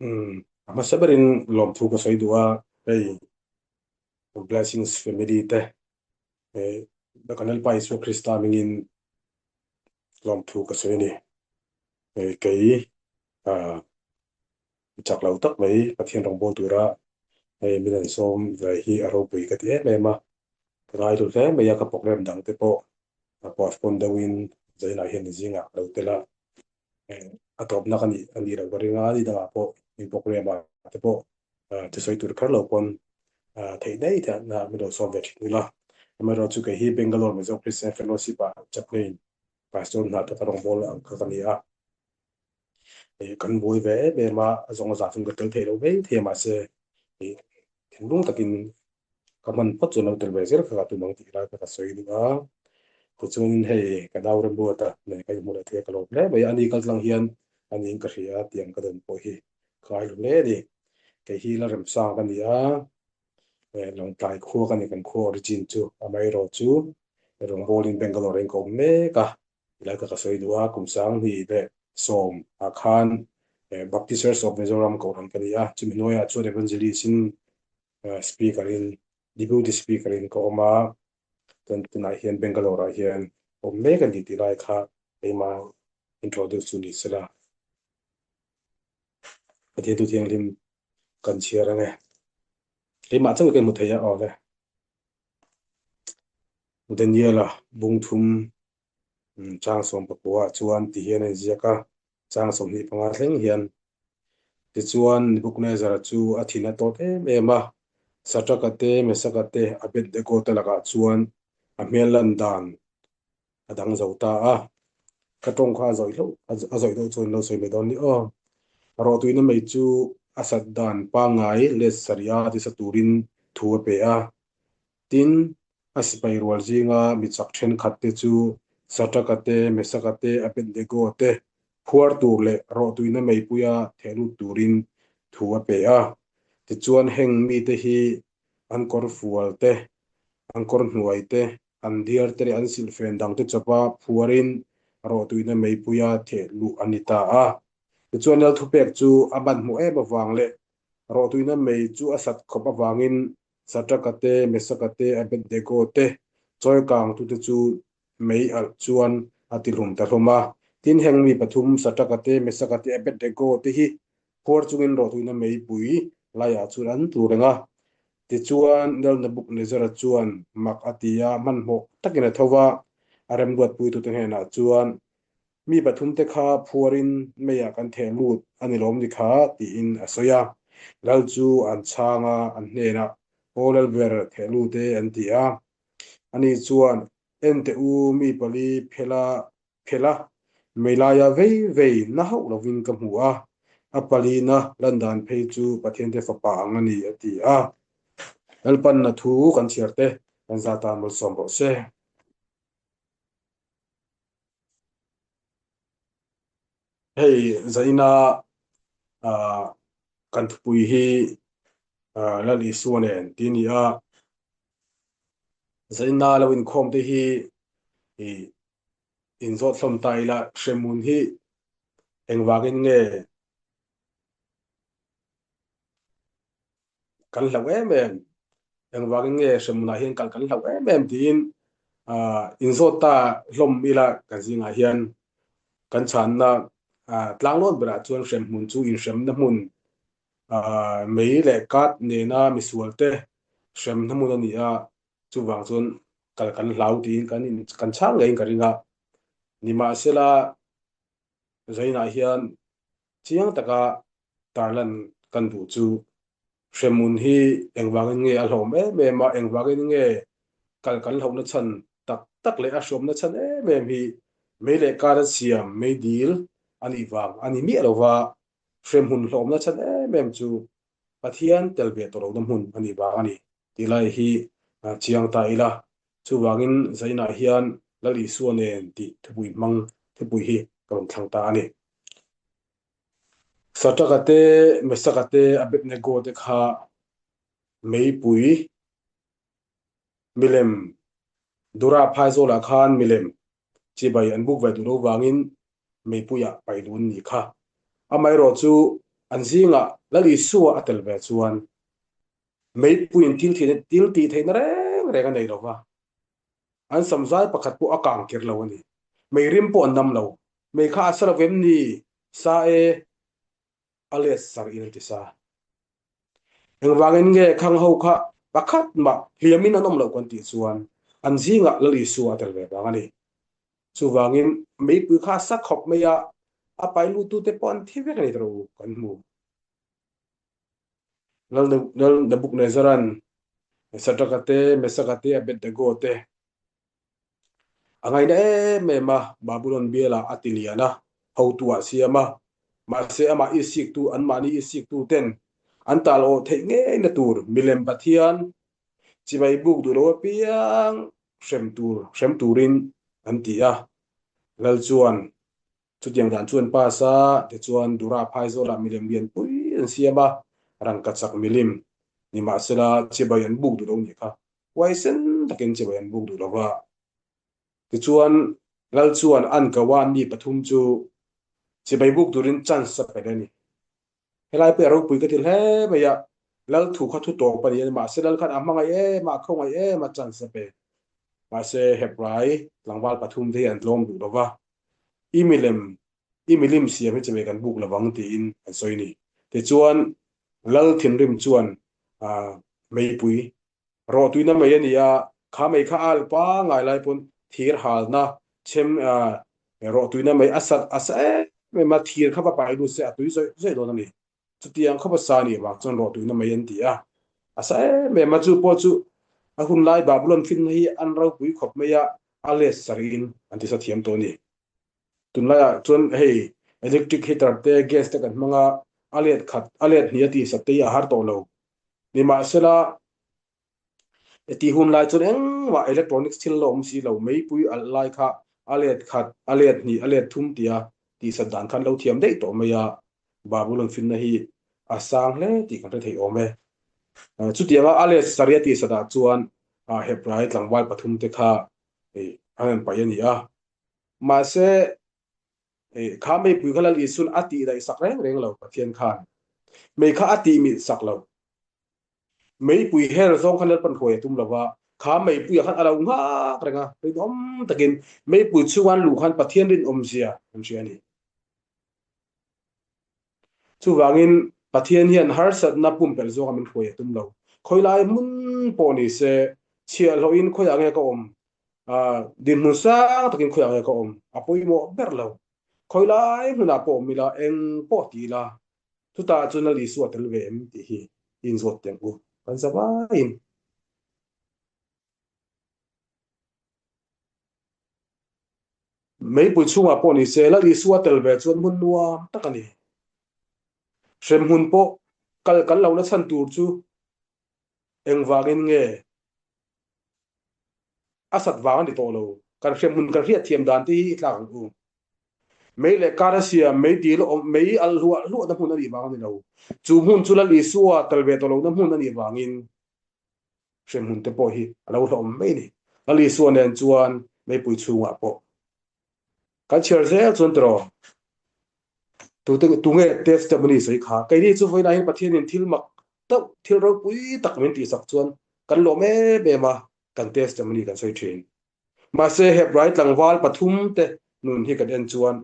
A hmasa berin lawmthu ka sawi duh a, hei Blessings family te kan Lalpa Isua Krista hmingin lawmthu ka sawi a ni. Kei chak lo tak mai Pathian rawngbâwl tura hei min an sawm ve hi a ropui ka ti em em a, ka ngaihlu hle mai a, ka program dang te pawh a postpone deuhin zainah hian zingah ka lo tel a. A tawpna ka nih a nih loh ka ring a, ni dangah pawh in program ah te pawh thusawi tur kher lo pawn theih daih theihna min lo sawm ve thin ila. Amaherawhchu kei hi Bangalore Mizo Christian Fellowship ah chaplain pastor hna te ka rawngbâwl ang kha ka ni a. Kan buai ve em em a, a zawng a zah chu ka tel theih loh mai thei a mahse thinlung takin ka hman phawt chuan lo tel ve zel kha ka tum ang tih lai kha ka sawi duh a. Tichuanin hei ka nau remruat a nen ka inhmuh leh thei a ka lawm hle mai a, ani kal tlang hian aniin ka hria tiang ka dawn pawh hi ka ngai hlum hle a ni. Kei hi la remsang ka ni a, Lawngtlai khua ka ni kan khua origin chu amaherawhchu rawngbawlin Bangalore ah in ka awm mek a. Tilai kha ka sawi duh a, kum 2010 ah khan Baptist Church of Mizoram kohhran ka ni a, chumi hnuaiah chuan Evangelist in Speaker in Deputy Speaker in ka awm a, chuan tunah hian Bangalore ah hian awm mek a ni tih lai kha keimah introduce chu ni sela. Pathian thu thianghlim kan chhiar ange. Keimah chauh hi ka inhmu thei a, awle. Daniel-a bungthum Chang 14 ah chuan ti hian a inziak a, chang 25 thleng hian. Tichuan, Nebuchadnezzar-a chu a thin a tawt em em a, Sadraka te, Mesaka te, Abednego te lakah chuan a hmel lan dan a dang zo ta a. Ka tawng kha a zawih hlauh, a zawih deuh chuan lo sawi mai dawn ni aw. Rawhtuina mai chu a sat dan pangngai let sarih a tisa turin thu a pe a. Tin, a sipai rual zinga mi chak thenkhat te chu Sadraka te, Mesaka te, Abednego te phuar tur leh rawhtuina meipuia theh lut turin thu a pe a. Tichuan heng mite hi an kawr fual te, an kawr hnuai te, an diar te leh an silhfen dang te chawpa phuarin rawhtuina meipuia theh luh a ni ta a. Tichuan Lalthupek chu a hmanhmawh em avang leh rawhtuina mei chu a sat khawp avangin Sadraka te, Mesaka te, Abednego te chawikangtute chu mei alh chuan a tihlum ta hlawm a. Tin, heng mi pathum, Sadraka te, Mesaka te, Abednego te hi phuar chungin rawhtuina meipui laiah chuan an tlu reng a. Tichuan, Lal Nebuchadnezzar-a chuan mak a ti a, hmanhmawh takin a tho va, a remruatpuitute hnenah chuan, Mi pathumte kha phuarin meiah kan theh lut a ni lawm ni kha, tiin a sawi a. Lal chu an chhang a, an hnenah, Aw Lalber, theh lut e, an ti a. Ani chuan, En teh u, mi pali phela phela mei laia vei vei na hauh lovin ka hmu a, a palina lan dan phei chu Pathiante fapa ang a ni, a ti a. Lalpanna thu kan chhiar te kan za tan malsawm rawh se. Hei zaina kan thupui hi Lal Isua nen tih a ni a, zaina lo inkhawm te hi inzawt hlawm ta ila hremhmun hi engvangin nge kan hlauh em em, engvangin nge hremhmunah hian kal kan hlauh em em tiin inzawt ta hlawm ila kan zingah hian kan chhanna tlanglawn berah chuan hremhmun chu inhremna hmun mei leh kat nena misual te hremna hmun a ni a, chuvang chuan kal kan hlau tiin kan kan chhang ngeiin ka ring a, nimahsela Zainah hian chiang taka tarlan kan duh chu hremhmun hi engvangin nge a hlawm em em a, engvangin nge kal kan hlauhna chhan tak tak leh a hrawmna chhan em em hi mei leh kar a siam mei dil a nih vang a ni miah lova, hremhmun hlawmna chhan em em chu Pathian tel ve tawh lohna hmun a nih vang a ni. Tih lai hi chiang ta ila, chuvangin Zainah hian Lal Isua nen tih thupui hmang thupui hi ka rawn thlang ta a ni. Sadraka te, Mesaka te, Abednego te kha meipui milem Dura phaizawlah khan milem chibai an buk ve duh lo vangin meipuiah paih luh an ni kha. Amaherawhchu. An zingah Lal Isua a tel ve chuan meipuiin thil thil tih theihna reng reng a nei lo va, an samzai pakhat pawh a kang kir lo a ni. Mei rim pawh an nam lo. Mei kha a sa lo vem ni? Sa e, a let sar in an ti sa. Engvangin nge khang ho kha pakhat mah hliamin an awm loh kan tih chuan an zingah Lal Isua a tel ve vang a ni. Chuvangin meipui kha a sa khawp mai a, a pai luttute pawh an thi vek a ni tawh u kan hmu. Lal Nebuchadnezzar-a'n Shadrach-a te, Meshach-a te, Abednego te A ngaina em em a, Babulon bialah a ti lian a, hotu ah siam a. Mahse amah i siktu, anmahni i siktu ten an tal awh theih ngeina tur milem Pathian chibai buk duh lo apiang hrem tur hrem turin an ti a. Lal chuan chutiang dan chu an pass a, tichuan Dura phaizawlah milem lian pui an siam a, rangkachak milim nimahsela chibai an buk duh lo nih kha. Huaisen takin chibai an buk duh lo va. Tichuan, Lal chuan an ko a, mi pathum chu chibai buk turin chance a pe a ni. Helai pawh hi a ropui ka ti hle mai a, Lal thu kha thu tawp a ni a, mahse Lal khan a hmangaih em a, a khawngaih em a, chance a pe. Mahse, Hebrai tlangval pathum te hi an tlawm duh lo va, I milem, i milim siam hi chibai kan buk lo vang tiin an sawi a ni. Tichuan, Lal thinrim chuan meipui Rawhtuina mai a ni a, kha mei kha a alh pangai lai pawn thir halna chhem rawhtuina mei a sat a sa em em a, thir kha va pai lut se a tui zawih zawih dawn a ni. Chutiang khawpa sa nih vang chuan rawhtuina mei an ti a, a sa em em a, chu pawh chu a hun lai Babylon finna hi an ropui khawp mai a, a let sarih in an ti sa thiam tawh a ni. Tunlaiah chuan hei electric heater te gas te kan hmang a, a let khat a let hnih a tih sat te hi a har tawh lo. Nimahsela, tih hun lai chuan engmah electronics thil la awm si lo, meipui alh lai kha a let khat, a let hnih, a let thum tia tihsat dan khan lo thiam daih tawh mai a, Babylon finna hi a sang hle tih kan hre thei awm e. Chutianga a let sarih a tihsat ah chuan Hebrai tlangval pathum te kha an rawn paih a ni a. Mahse, kha meipui kha Lal Isu'n a tih daih sak reng reng lo Pathian khan. Mei kha a tih mih sak lo. Meipui her zawng khan Lalpan hruai a tum lo va, kha meipuiah khan a lo nghak reng a, rinawm takin meipui chhunga an luh khan Pathian rinawmzia an hria a ni. Chuvangin Pathian hian harsatna pumpelh zawka min hruai a tum lo. Khawilai hmun pawh ni se, chhiahhlawhin khawiah nge ka awm? Dinhmun sang takin khawiah nge ka awm? A pawimawh ber lo. Khawilai hmunah pawh awm ila, eng pawh ti ila, chutah chuan Lal Isua a tel ve em tih hi inzawt teh ang u. Kan za vaiin. Meipui chhungah pawh ni se, Lal Isua tel ve chuan hmun nuam tak a ni. Hremhmun pawh kal kan lohna chhan tur chu engvangin nge a sat vang a ni tawh lo. Kan hremhmun kan hriat thiam dan te hi i tlak ang u. Mei leh kar a siam, mei dil awm, mei alh hluah hluahna hmun a nih vang a ni lo. Chu hmun chu Lal Isua tel ve tawh lohna hmun a nih vangin hremhmun te pawh hi a lo hlawm mai a ni. Lal Isua nen chuan meipui chhungah pawh kan chhiar zel chuan tiraw tute tunge testimony sawi kha keini chu vawiinah hian Pathianin thil mak deuh thil ropui tak min tihsak chuan kan lawm em em a kan testimony kan sawi thin. Mahse Hebrai tlangval pathum te nun hi kan en chuan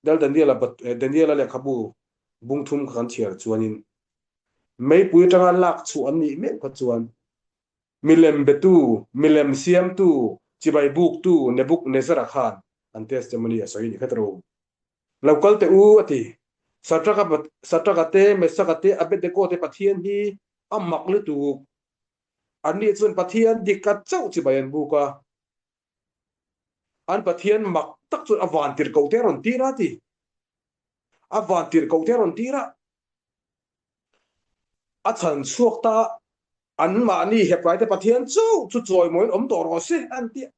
Dal Daniela Daniela lehkhabu bungthum kha kan chhiar chuanin Meipui atanga lak chhuah an nih meuh kha chuan milem betu, milem siamtu, chibai buktu Nebuchadnezzar-a khan an testimony a sawi a ni kha tawh. Lo kal teh u a ti. Satraka Satraka te, Mesaka te, Abednego te Pathian hi a mak lutuk. Anni chuan Pathian dik a chauh chibai an buk a. An Pathian mak tak chuan a vantirhkoh te a rawn tir a ti. A vantirhkoh te a rawn tir a. A chhan chhuak ta a, anmahni Hebraite Pathian chauh chu chawimawiin awm tawh rawh se, an ti a.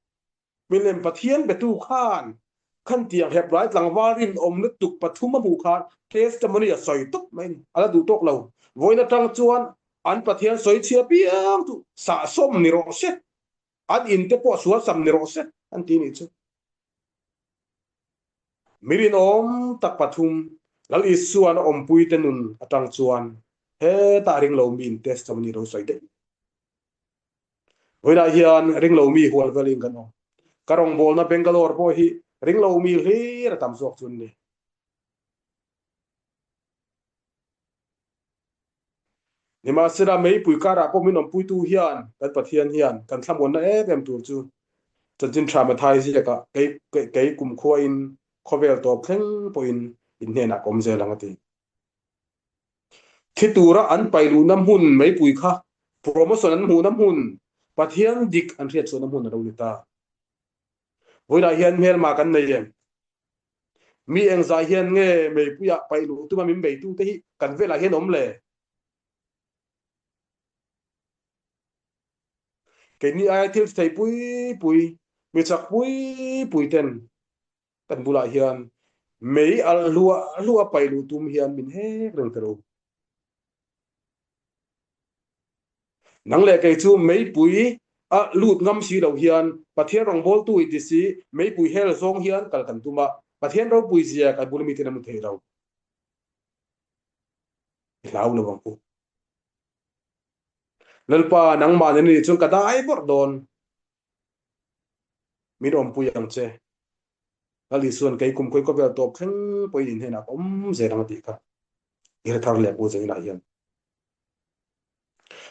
Milem Pathian betu khan khantiang Hebrai tlangval rinawm lutuk pathum a hmuh khan testimony a sawi tawp mai a ni. A la duh tawk lo. Vawiin atang chuan an Pathian sawi chhia piang chu sahsawm ni rawh se, an in te pawh sualsam ni rawh se, an ti a nih chu. Mi rinawm tak pathum. Lal Isua'n a awmpuite nun atang chuan hetah ringlo miin testimony lo sawi daih. Vawiinah hian ringlo mi hual velin kan awm. Ka rawngbawlna Bangalore pawh hi ringlo mi hlir a tam zawk chu an ni. Nimahsela, meipui karah pawh min awmpuitu hian kan Pathian hian kan thlamuanna em em tur chu Chanchin Tha Mathai ziakah kei kei kumkhuain khawvel tawp thleng pawhin in hnenah ka awm zel ang a ti. Thi tura an pai luhna hmun meipui kha promotion an hmuhna hmun, Pathian dik an hriatchhuahna hmun a lo ni ta. Vawiinah hian hmelma kan nei em? Mi engzah hian nge meipuiah paih luh tuma min beitute hi kan velah hian awm le? Keini aia thil thei pui pui, mi chak pui pui ten kan bulah hian mei alh hluah hluah paih luh tum hian min hek reng ta lo. Nang leh kei chu meipui a lut ngam si lo hian Pathian rawngbawltu i ti si, meipui hel zawng hian kal kan tum a, Pathian ropui zia kan bula miten an hmu thei lo. I hlau lo ang u. Lalpa, nangmah nen i nih chuan ka dai bawrh dawn. Min awmpui ang che. Lal Isua'n kei kum khawi khawvel tawp thleng pawhin in hnenah ka awm zel ang a tih kha i hre thar leh pu Zainah hian.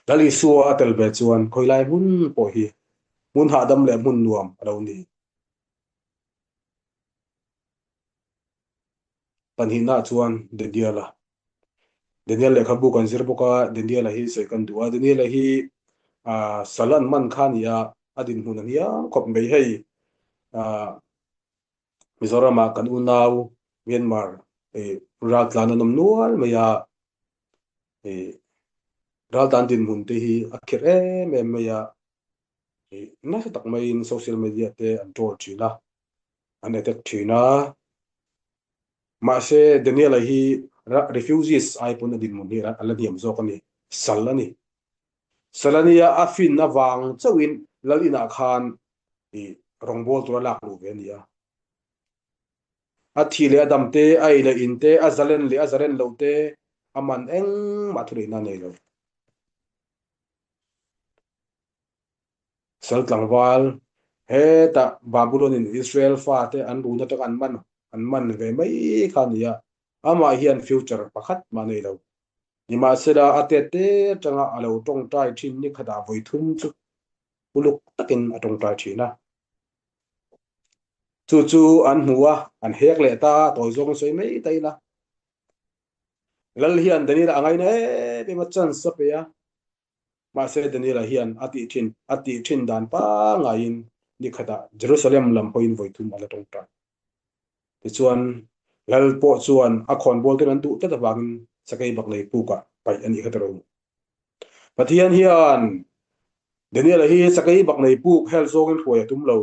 Lal Isua a tel ve chuan khawi lai hmun pawh hi hmun hahdam leh hmun nuam a lo ni. Pahnihna chuan Daniela. Daniel lehkhabu kan zir bawk a, Daniela hi sawi kan duh a. Daniela hi sal an man kha a ni a, a dinhmun a hniam khawp mai hei. Mizoramah kan unau Myanmar raltlan an awm nual mai a, raltlan dinhmun te hi a khirh em em mai a, nasa tak maiin social media te an troll thin a, an attack thin a. Mahse Daniel-a hi refugees ai pawn a dinhmun hi a la hniam zawk a ni, sal a ni. Sal a nia, a fin avang chauhin lal inah khan rawngbawl tura lak luh ve a ni a. A thi leh a dam te, a ei leh in te, a zalen leh a zalen loh te, a man engmah thuneihna a nei lo. Sal tlangval, hetah Babylon-in Israel fate an run atanga an man an man ve mai kha a ni a, amah hian future pakhat mah a nei lo. Nimahsela, a tet te atanga a lo tawngtai thin ni khatah vawi thum chu uluk takin a tawngtai thin a. Chu chu an hmu a, an hek leh ta a, tawi zawng sawi mai ta ila. Lal hian Daniel-a a ngaina em em a, chance a pe a. Mahse Daniel-a hian a tih thin a tih thin dan pangaiin ni khatah Jerusalem lam pawhin vawi thum a la tawngtai. Tichuan, Lal pawh chuan a khawnbawl ten an duh tlat avangin sakei bak lei pukah paih a nih kha ta ro. Pathian hian Daniel-a hi sakei bak nei puk hel zawngin hruai a tum lo.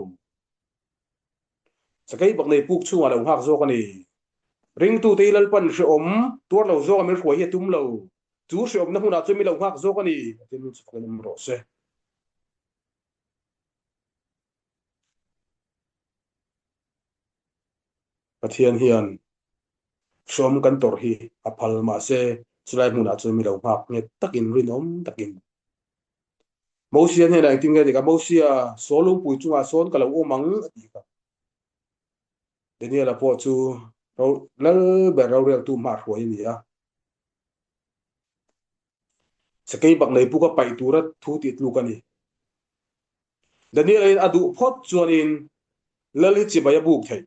Sakei bak nei puk chhungah lo nghak zawk a ni. Ringtute hi Lalpan hrehawm tuar lo zawka min hruai hi a tum lo. Chu hrehawmna hmunah chuan min lo nghak zawk a ni. Pathian hming chu fakin awm rawh se. Pathian hian hrehawm kan tawrh hi a phal mahse chulai hmunah chuan mi lo nghak nghet takin rinawm takin Mosia hnenah engtin nge a dik a, Mosia, saw lungpui chungah sawn ka lo awm ang a tih kha. Daniela pawh chu lal ber roreltu hmahruai a ni a. Sakei bak nei puka paih tura thu tih tluk a ni. Daniel-a in a duh phawt chuanin lal hi chibai a buk theih.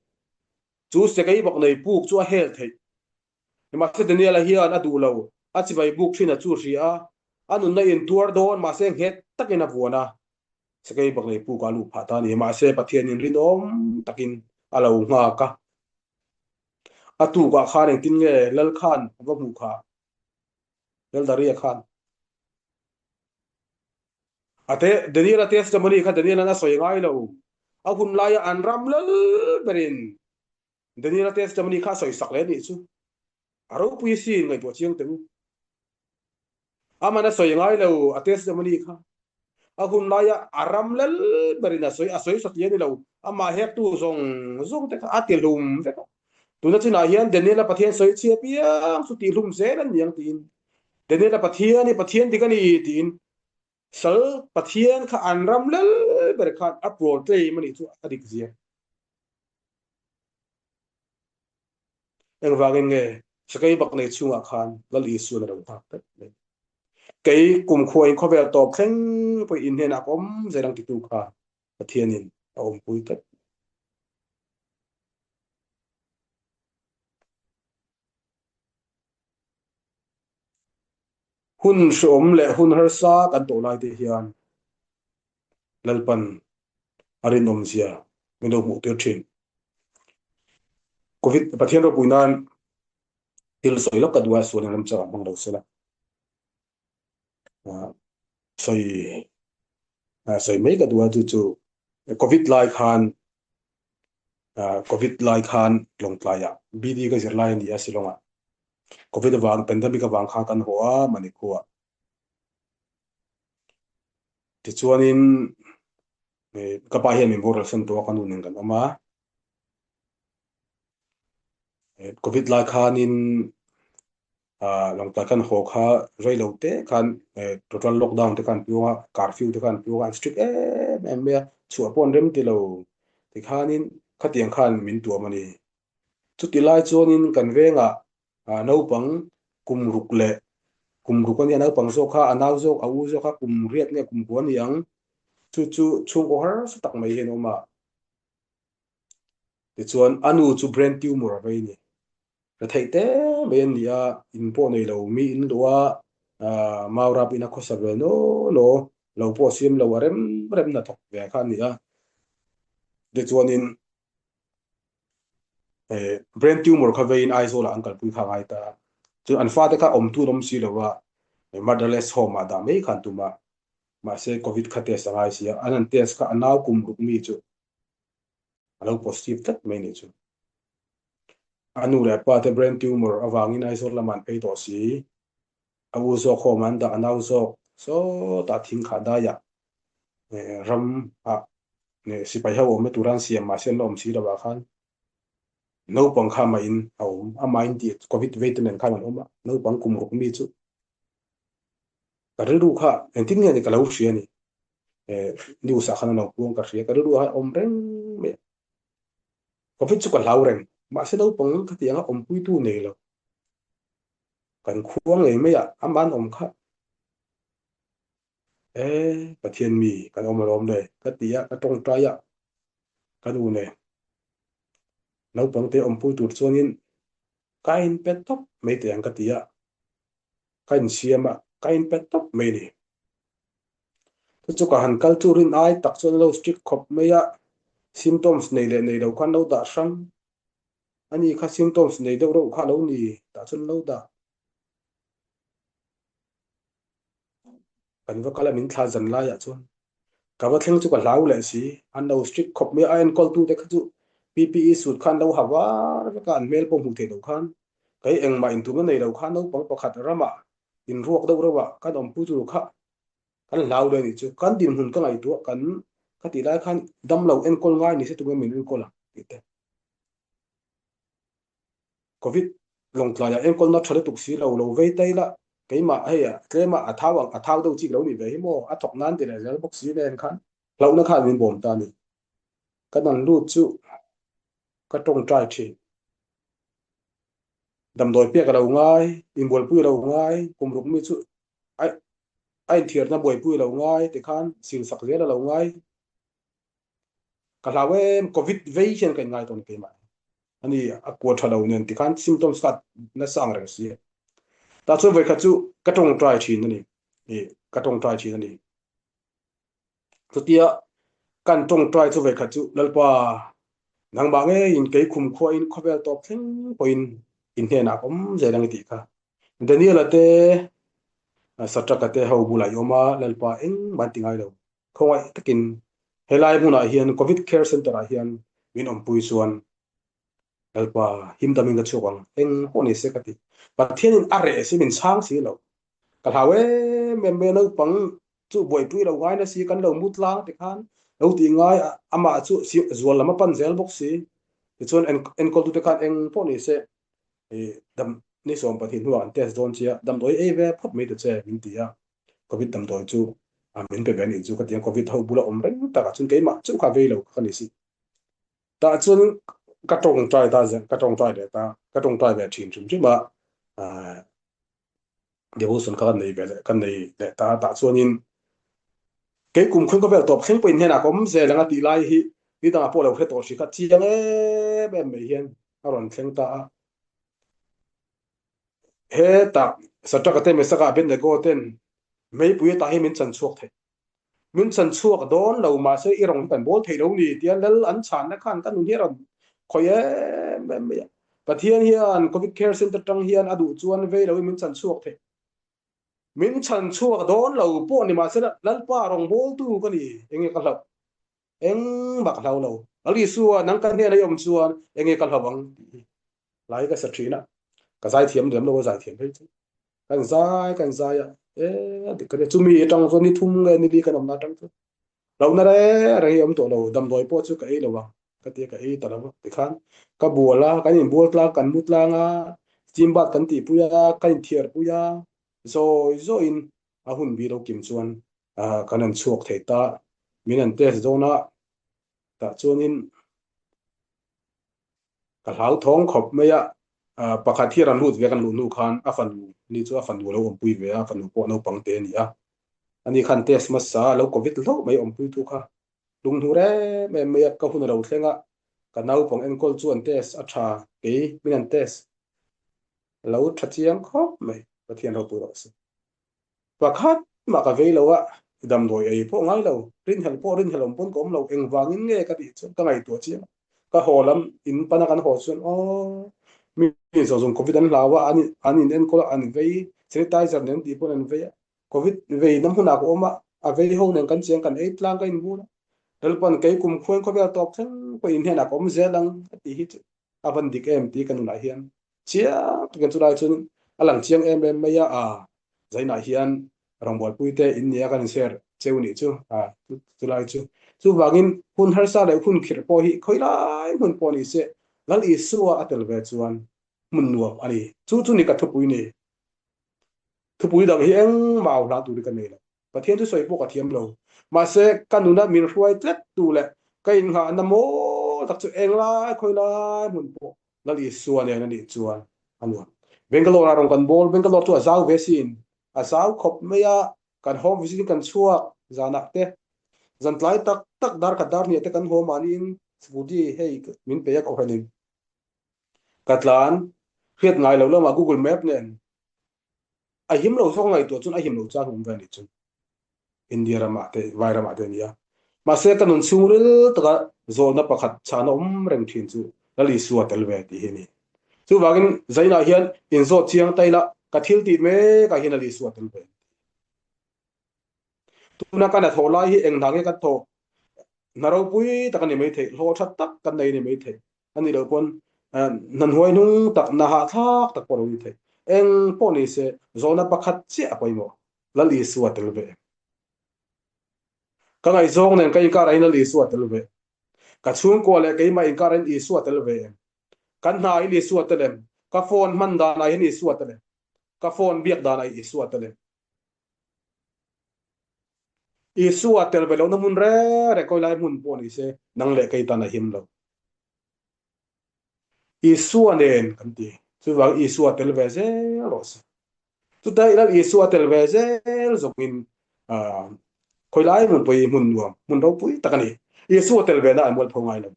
Chu sakei bak nei puk chu a hel theih. Mahse Daniel-a hian a duh lo, a chibai buk thin a chu hria a, a nunna in tuar dawn mahse nghet takin a vuan a, sakei bak nei puk a luh phah ta a ni. Mahse Pathianin rinawm takin a lo nghak a. A tukah khan engtin nge lal khan a va hmuh khah? Lal Daria khan. A te, Daniel-a testimony kha Daniel-a'n a sawi ngai lo. A hun laia an ram lal berin Daniel-a testimony kha a sawi sak leh a nih chu. A ropui sin ngaihtuah chiang teh u. Aman a sawi ngai lo a testimony kha. A hun laia a ram lal berin a sawi, a sawi satliah a ni lo. Amah hektu zawng zawng te kha a ti hlum vek a. Tuna chinah hian Daniela Pathian sawi chhia piang chu tihhlum zel an ni ang tiin Daniela Pathian hi Pathian dik a ni tiin sal Pathian kha an ram lel ber khan a proclaim a nih chu a dik zia. Engvangin nge sakei bak nei chhungah khan Lal Isuan a lo nghak tlat mai. Kei kumkhuain khawvel tawp thleng pawhin in hnenah ka awm zel ang titu kha Pathianin a awmpui tlat. Hun hreawm leh hun harsa kan tawh lai te hian Lalpan a rinawmzia min lo hmuh tir thin. Covid Pathian ropui nan thil sawi lawk ka duh a, sualin remchang ah hmang lo sela. Sawi sawi mai ka duh a chu chu Covid lai khan Covid lai khan Lawngtlai ah BD ka zir lai a ni a Shillong ah. Covid avang pandemic avang khan kan haw a Manipur ah. Tichuanin ka pa hian min boral san tawh a ka nu nen kan awm a. Covid lai khanin Lawngtlai kan haw kha rei lo te khan total lockdown te khan piang a, curfew te khan piang a, an strict em em mai a, chhuah pawh an rem ti lo. Tikhanin khatiang khan min tuam a ni. Chuti lai chuanin kan vengah naupang kum ruk leh kum ruk a nia, naupang zawk kha a nau zawk, a u zawk kha kum riat nge kum kua a ni ang. Chu chu chhungkaw harsa tak mai hian a awm a. Tichuan a nu chu brain tumor a vei a ni. Ka theih te mai an ni a, in pawh nei lo, mi in luh a, mau rap in a khawsa ve naw naw, lo pawh siam lo a rem rem na thawk ve kha a ni a. Tichuanin brain tumor kha veiin Aizawl-ah an kalpui kha a ngai ta a. Chuan an fate kha awmtu an awm si lo a, motherless home-ah dah mai kha an tum a. Mahse covid kha test a ngai si a, an han test kha a nau kum ruk mi chu a lo positive tlat mai nih chu. A nu leh pa te brain tumor avangin Aizawl lamah an phei tawh si. A u zawk home an dah, a nau zawk sawtah thing khah daiah ram ah sipai ho awmna tura an siam mahse an la awm si lo ah khan naupang kha amah in a awm. Amah in tih covid vei te nen khan an awm a, naupang kum ruk mi chu ka rilru kha engtin nge ni ka lo hria ni. News ah khan an lo puang ka hria, ka rilru ah awm reng mai a. Covid chu ka hlau reng, mahse naupang khatiang a awmpuitu nei lo. Kan khua ngei mai ah amah an awm kha. E, Pathian mi kan awm alawm le, ka ti a, ka tawngtai a, ka nu nen naupang te awmpui tur chuanin ka inpe tawp mai teh ang ka ti a, ka insiam a, ka inpe tawp mai a ni. Chu chu ka han kal chu rin ai tak chuan a lo strict khawp mai a, symptoms nei leh nei lo khan lo dah hrang a ni kha symptoms nei deuh reuh kha a lo ni tah chuan lo dah. Kan va kal a min thla zan laiah chuan ka va thleng chu ka hlau leh si, an lo strict khawp mai a, a enkawl tu te kha chu PPE suit kha an lo ha var vek a, an hmel pawh hmuh theih loh khan kei engmah intumna nei lo khan naupang pakhat ramah inruak deuh reuh a kan awmpui tur kha kan hlau leh anih chu, kan dinhmun ka ngaihtuah kan ka tih lai khan damlo enkawl ngai ni se tunge min enkawl ang tih te. Covid Lawngtlaiah enkawlna tha lutuk si lo, lo vei ta ila keimah hei tlema a thau ang a thau deuh chik lo nih ve hi maw a thawk nan ti leh zel bawk si nen khan hlauhna khan min bawm ta a ni. Ka nan lut chu ka tawngtai thin. Damdawi pek a lo ngai, inbualpui a lo ngai, kum ruk mi chu a inthiarna buaipui a lo ngai tikhan silsak zel a lo ngai. Ka hlau em, Covid vei hian ka inngai tawh ni keimah. Ani a kua tha lo nen tikhan symptoms kha nasa ang reng si. Tah chuan vawikhat chu ka tawngtai thin a ni. Ka tawngtai thin a ni. Chutia kan tawngtai chu vawikhat chu Lalpa nangmah ngeiin kei khum khuain khawvel tawp thleng pawhin in hnenah ka awm zel ang i tih kha. Daniel-a te Satraka te ho bulah i awm a, Lalpa engmah an ti ngai lo. Khawngaih takin helai hmunah hian Covid Care Centre ah hian min awmpui chuan Lalpa him damin ka chhuak ang, eng pawh ni se ka ti. Pathianin a reh si min chhang si lo. Ka hlau em em mai a, naupang chu buaipui lo ngai na si, kan lo mu tlang ti khan lo tih ngai amah chu zual lam a pan zel bawk si. Tichuan enkawltute khan eng pawh ni se dam ni 12 hnuah an test dawn che a, damdawi ei ve phawt mai ta che min ti a, Covid damdawi chu min pe ve a nih chu ka ti a, Covid ho bula awm reng takah chuan keimah chauh kha vei lo kha ka ni si. Tah chuan ka tawngtai ta ka tawngtai leh ta, ka tawngtai ve thin hrim hrim a, devotion kha kan nei ve leh kan nei leh ta tah chuanin kei kum khun khawvel tawp thleng pawhin hnenah ka awm zel ang a tih lai hi ni dangah pawh lo hre tawh hri kha chiang em em mai hian a rawn thleng ta a. Hetah Satraka te Mesaka Abednego ten meipui atah hi min chan chhuak thei. Min chan chhuak dawn lo mahse i rawng hi kan bawl thei lo ni tia lal an chhanna khan ka nun hi a rawn khawih em em mai a. Pathian hian Covid Care Centre tang hian a duh chuan vei loin min chan chhuak thei. Min chan chhuak dawn lo pawh ni mahse Lalpa rawngbawltu ka ni enge ka hlauh. Engmah ka hlau lo. Lal Isua nang ka hnena i awm chuan enge ka hlau ang tih hi lai ka sa thin a. Ka zaithiam lem lo a zaithiam phei chu. Kan zai kan zai a e a dik ka nia. Chumi atang chuan ni thum nge ni li kan awmna atang chuan lohna reng reng hi a awm tawh lo. Damdawi pawh chu ka ei lo ang ka tia ka ei ta lo a. Tikhan ka bual a, kan inbual tlang kan mu tlang a, steam bath kan tihpui a, ka inthiarpui a, zawi zawiin a hun bi lo kim chuan kan han chhuak thei ta. Min han test dawn a, tah chuanin ka hlauthawng khawp mai a. Pakhat hi rawn lut ve kan luh hnu khan a fanu ni chu a fanu a lo awmpui ve a, a fanu pawh naupang te a ni a. Ani khan test hmasa a lo covid hlauh mai awmpuitu kha lunghnu rem em mai a, ka hun a lo thleng a, ka naupang enkawl chu an test a tha, kei min han test lo tha chiang khawp mai, Pathian ropui rawh se. Pakhat mah ka vei lo a, damdawi ei pawh ngai lo, rinhlelh pawh rinhlelh awm pawn ka awm lo, engvangin nge ka tih chuan ka ngaihtuah chiang a, ka haw lam in pana kan haw chuan aw mi zawng zawng covid an hlau a, an an in enkawl a, an vei sanitizer nen tih pawn an vei a, covid vei na hmunah ka awm a, a vei ho nen kan chiang kan ei tlang ka inbun a, Lalpan kei kum khuain khawvel tawp thleng pawh in hnenah ka awm zel ang a tih hi chu a van dik em tih ka nunah hian chiang takin chulai chuan a lang chiang em em mai a, a zainah hian rawngbawlpui te in nia kan inshare cheu nih chu a chulai chu. Chuvangin hun harsa leh hun khirh pawh hi khawi lai hmun pawh ni se Lal Isua a tel ve chuan hmun nuam a ni. Chu chu ni ka thupui ni. Thupui dang hi engmah au hla tur hi ka nei lo. Pathian chu sawi pawh ka thiam lo. Mahse, ka nuna min hruai tlat tu leh ka innghahna mawl tak chu englai khawi lai hmun pawh Lal Isua nen a nih chuan a nuam. Bangalore ah rawn kan bawl, Bangalore chu a zau ve sin, a zau khawp mai a, kan home visit in kan chhuak zanah te, zan tlai tak tak dar khat dar hniah te kan haw mahniin scooty hei min pe a kohhranin ka tlan hriat ngai lo lamah Google Map nen A him lo zawk ngaihtuah chuan a him lo chang awm ve a nih chu. India ramah te, vai ramah te a ni a. Mahse ka nun chhungril taka zawhna pakhat chhana awm reng thin chu Lal Isua tel ve tih hi a ni. Chuvangin Zainah hian inzawt chiang ta ila ka thil tih mekah hian Lal Isua tel ve a ni. Tuna ka hnathawh lai hi eng hna nge kan thawh? Hna ropui tak a ni maithei, hlawh tha tak kan nei a ni maithei. A nih loh pawn hna hnuai hnung tak, hna hahthlak tak pawh a lo ni thei. Eng pawh ni se, zawhna pakhat chiah a pawimawh. Lal Isua tel ve em? Ka ngaihzawng nen ka inkarah hian Lal Isua tel ve em? Ka chhungkua leh keimah inkarah hian Isua tel ve em? Kan hna ah hian Isua tel em? Ka phone hman danah hian Isua tel em? Ka phone biak danah Isua tel em? Isua tel ve lohna hmun reng reng kawilai hmun pawh ni se nang leh kei tan a him lo. Isua nen kan ti. Chuvang Isua tel ve zel rawh se. Chuta i lal Isua tel ve zel zawngin khawilai hmun pawh hi hmun nuam, hmun ropui tak a ni. Isua tel ve na an mualpho ngai lo.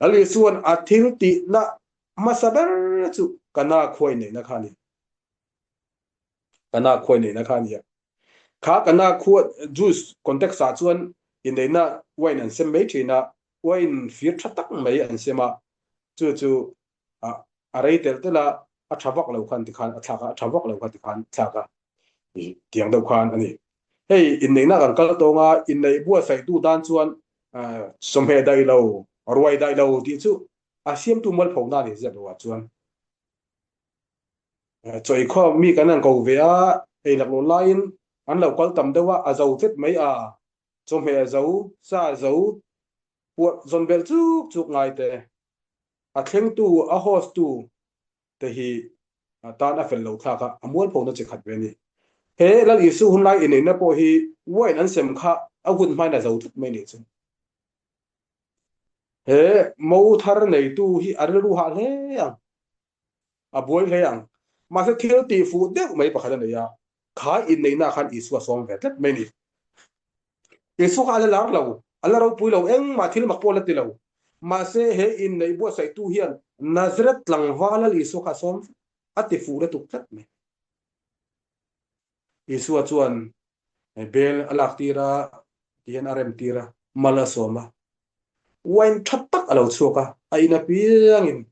Lal Isuan a thil tihna hmasa ber chu Kana khua inneihna kha a ni. Kana khuai neihna kha a nia. Kha Kana khua Jews context ah chuan inneihna wine an sem mai thin a, wine fir tha tak mai an sem a, chu chu a rei telh telh a, a tha vak lo khan tikhan a thlak a, a tha vak lo kha tikhan thlak a, tiang deuh khan a ni. Hei inneihna kan kal tawng a, inneih buatsaihtu tan chuan chawhmeh daih lo, ruai daih lo tih chu a siamtu mualphona a ni ziak lo ah chuan. Chawikhawm mi kan han ko ve a, ei laklawh laiin an lo kal tam deuh a, a zo tlet mai a, chawhmeh a zo, sa a zo, puah zawn belh chuk chuk ngai te. A thlengtu, a host tu te hi tan a fel lo thlak a, a mualphona chi khat ve a ni. He Lal Isu hunlai inneihna pawh hi wine an sem kha a hun hmain a zo tlat mai nih chu. He mo thar neitu hi a rilru hah hle ang, a buai hle ang. Mahse thil tih fuh deuh mai pakhat a nei a, kha inneihna khan Isua sawm ve tlat mai a ni. Isua kha a la lar lo, a la ropui lo, engmah thil mak pawh a la ti lo. Mahse he inneih buatsaihtu hian Nazareth tlangval Lal Isua kha a sawm vek, a ti fuh lutuk tlat mai. Isua chuan bel a lak tir a, tihian a rem tir a, mal a sawm a. Wine tha tak a lo chhuak a, a in apiangin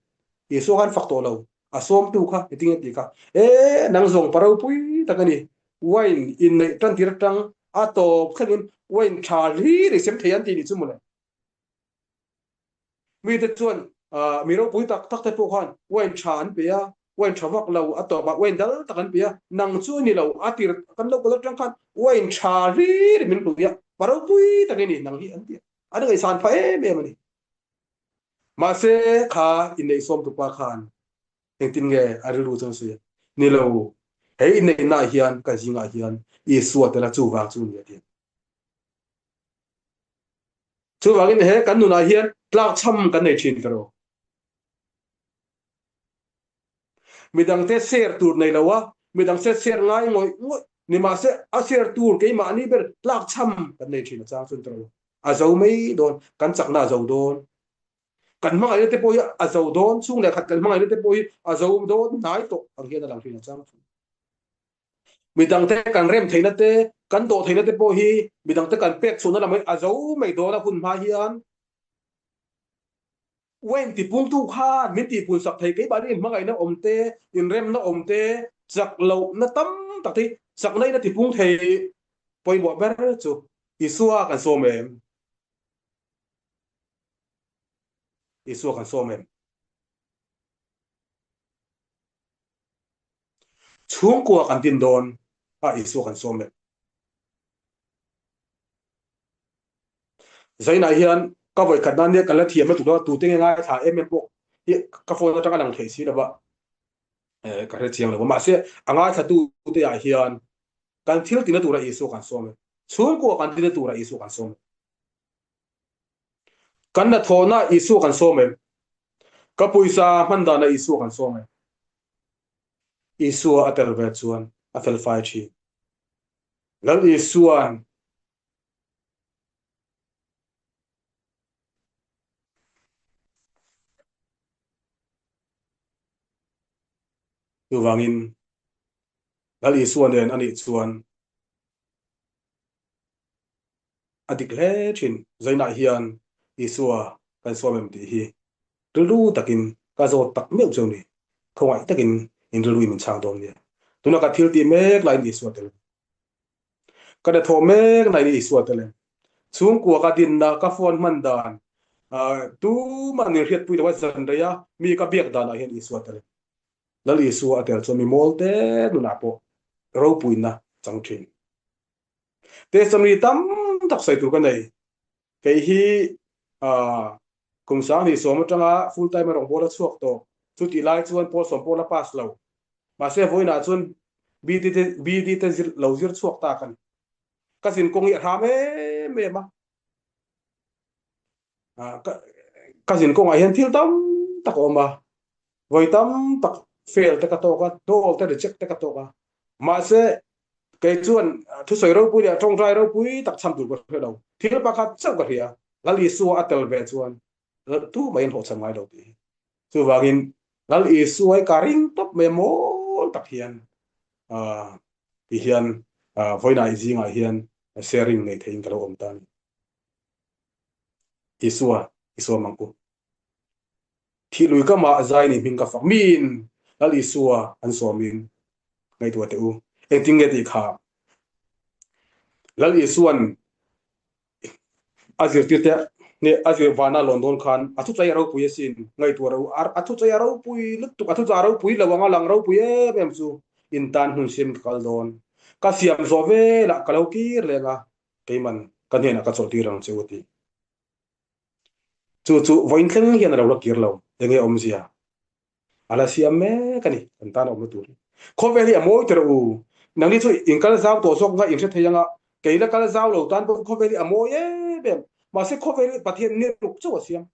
Isua khan fak tawh lo, a sawmtu kha engtin nge tih kha, E, nang zawng pa ropui tak a ni, wine inneih tan tir atang a tawp thlengin wine tha hlir i sem thei an tih nih chu mawle. Mite chuan mi ropui tak tak te pawh khan wine tha an pe a, wine tha vak lo a tawpah wine dal tak an pe a, nang chu ni lo a tir kan lo kal atang khan wine tha hlir min hlui a, pa ropui tak i ni nang hi an ti a, an ngaihsan phah em em a ni. Mahse kha inneihsawm tupa khan engtin nge a rilru chuan sawi a, ni lo, he inneihnaah hian ka zingah hian Isua tel a chuvang chu ni a ti a. Chuvangin he kan nunah hian tlakchham kan nei thin ka ro. Midangte share tur nei lo a, midangte share ngai ngawih ngawih ni mahse a share tur keimahni ber tlakchham kan nei thin a chang chuan ka ro. A zo mai dawn, kan chakna a zo dawn. Kan hmangaihna te pawh hi a zo dawn, chhung leh khat kan hmangaihna te pawh hi a zo dawn hnai tawh ang hian a lang thin a chang chuan. Midangte kan rem theihna te, kan dawh theihna te pawh hi midangte kan pek chhuahna lam hi a zo mai dawn a hun hma hian wine tipungtu khan min tihpun sak thei keimahni inhmangaihna awm te, inremna awm te, chak lohna tam tak te hi chakna in a tipung thei pawimawh ber chu Isua kan sawm em? Isua kan sawm em? Chhungkua kan din dawn a Isua kan sawm leh. Zainah hian ka vawi khat nan nia ka la thiam lutuk lo a, tute nge ngaithla em em pawh hi ka phone atang a lang thei si lova ka hre chiang lo va. Mahse a ngaithla tute ah hian kan thil tina tura Isua kan sawm e. Chhungkua kan tina tura Isua kan sawm e. Kan hnathawhna Isua kan sawm em? Ka pawisa hman dana Isua kan sawm em? Isua a tel ve chuan a fel fai thin. Lal Isua'n Chuvangin Lal Isua nen anih chuan a dik hle thin. Zainah hian Isua kan sawm em tih hi rilru takin ka zawt tak meuh chu a ni. Khawngaih takin in rilru in min chhang dawn nia. Tuna ka thil tih mek laiin Isua tel em? Ka hnathawh mek laiin Isua tel em? Chhungkua ka dinna, ka phone hman dan, tumah min hriatpui lo a zan rei a, mi ka biak danah hian Isua tel em? Lal Isua a tel chuan mi mawl te nunah pawh ropuina chang thin. Testimony tam tak sawi tur ka nei. Kei hi kum 2010 atanga full time a rawngbâwl a chhuak tawh. Chutih lai chuan Paul sawm pawh la pass lo. Mahse vawiinah chuan BD te BD te zir lo zir chhuak ta ka ni. Ka zin kawng hi a hram em em a. Ka zin kawngah hian thil tam tak a awm a. Vawi tam tak fail te ka tawk a, dawl te reject te ka tawk a. Mahse kei chuan thusawi ropui leh tawngtai ropui tak chhan tur ka hre lo. Thil pakhat chauh ka hria, Lal Isua a tel ve chuan tu mai an hlawhchham ngai lo tih hi. Chuvangin Lal Isua hi ka ring tawp mai a mawl tak hian ti hian vawiinah i zingah hian sharing nei theiin ka lo awm ta a ni. Isua, Isua mang u. Thih lui ka mah zai nih hming ka fak. Miin Lal Isua an sawmin ngaihtuah teh u. Engtin nge tih kha? Lal Isua'n a zirtirte nih a zir vana lawn dawn khan a thuchai a ropui asin ngaihtuah ro a thuchai a ropui lutuk a thuchah a ropui lo anga lang ropui em em chu in tan hmun siam ka kal dawn. Ka siam zawh velah ka lo kir leng a, keiman ka hnenah ka chawlhtir ang che u a ti. Chu chu vawiin thleng hian a lo la kir lo. Enge awmzia? A la siam mek a ni, kan tan a awmna tur hi. Khawvel hi a mawi tirh u. Nangni chu in kal zau tawh zawk nga in hre thei anga, kei la kal zau lo tan pawh khawvel hi a mawi em em. Mahse khawvel hi Pathian ni ruk chauh a siam.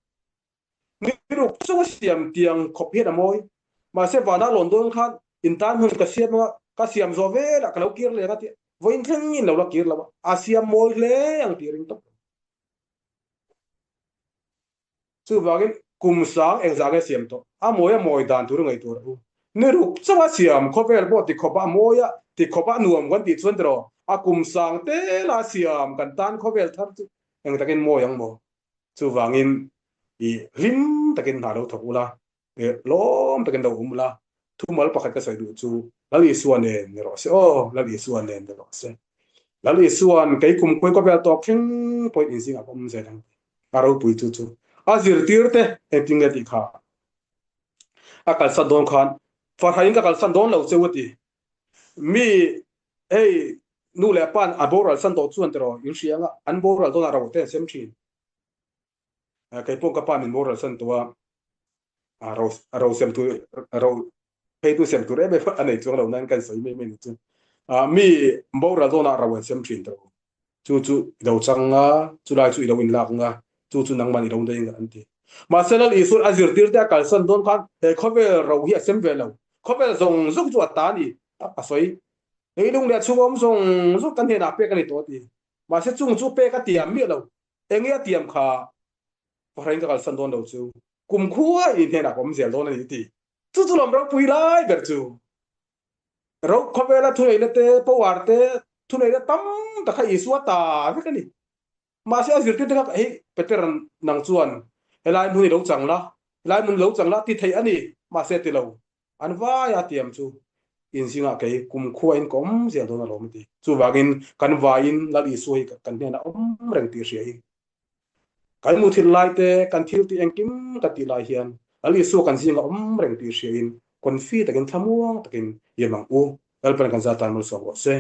Ni ruk chauh a siam tiang khawp hian a mawi. Mahse vanah lawn dawn khan in tan hmun ka siam anga, ka siam zawh velah ka lo kir leh anga tih vawiin thleng in lo la kir lo a, a siam mawi hle ang tih ring tawp. Chuvangin kum sang engzah nge siam tawh? A mawi a mawi dan tur ngaih tur a u. Ni ruk chauh a siam khawvel pawh ti khawp a mawi a, ti khawp a nuam kan tih chuan tiraw a kum sang tel a siam kan tan khawvel thar chu eng takin mawi ang maw? Chuvangin i hlim takin hna lo thawk ula, Lawm takin lo um la, thumal pakhat ka sawi duh chu Lal Isua nen ni rawh se aw, Lal Isua nen ni rawh se. Lal Isua'n kei kum khuai khawvel tawp thleng pawhin inzingah ka awm zel ang ti. A ropui chu chu a zirtir te engtin nge tih kha a kalsan dawn khan farhain ka kalsan dawn lo cheu a ti. Mi hei nu leh pa'n a boral san tawh chuan tiraw in hria anga an boral dawnah ro te an sem thin. Kei pawh ka pa min boral san tawh a, ro ro sem tur ro phei tu sem tur em em a nei chuang lo nan kan sawi mai mai ni chu. Mi boral dawnah ro an sem thin tawh. Chu chu i lo chang a, chulai chu i lo inlak ang a, chu chu nangman i lo nei ang an ti. Mahse Lal Isua'n a zirtir te a kalsan dawn khan he khawvel ro hi a sem ve lo. Khawvel zawng zawng chu a ta a ni tak a sawi. Leilung leh chhung awm zawng zawng kan hnenah pek a ni tawh a ti. Mahse chung chu pek a tiam miah lo. Enge a tiam kha Bahrain ka kalsan dawn lo chu kumkhua in hnenah ka awm zel dawn a ni ti. Chu chu lawm ropui lai ber chu. Ro khawvela thuneihna te, power te, thuneihna tam tak kha Isua ta vek a ni. Mahse a zirtirte kha hei Peter nang chuan helai hmun i lo chang la, helai hmun i lo chang la ti theih a ni. Mahse ti lo. An vai a tiam chu inzingah kei kumkhua in ka awm zel dawn alawm a ti. Chuvangin kan vaiin Lal Isua hi kan hnenah awm reng tih hria in kan muthilh lai te, kan thil tih engkim kan tih lai hian Lal Isua kan zingah awm reng tih hria in confi takin thlamuang takin iam ang u. Lalpan kan zat tan malsawm rawh se.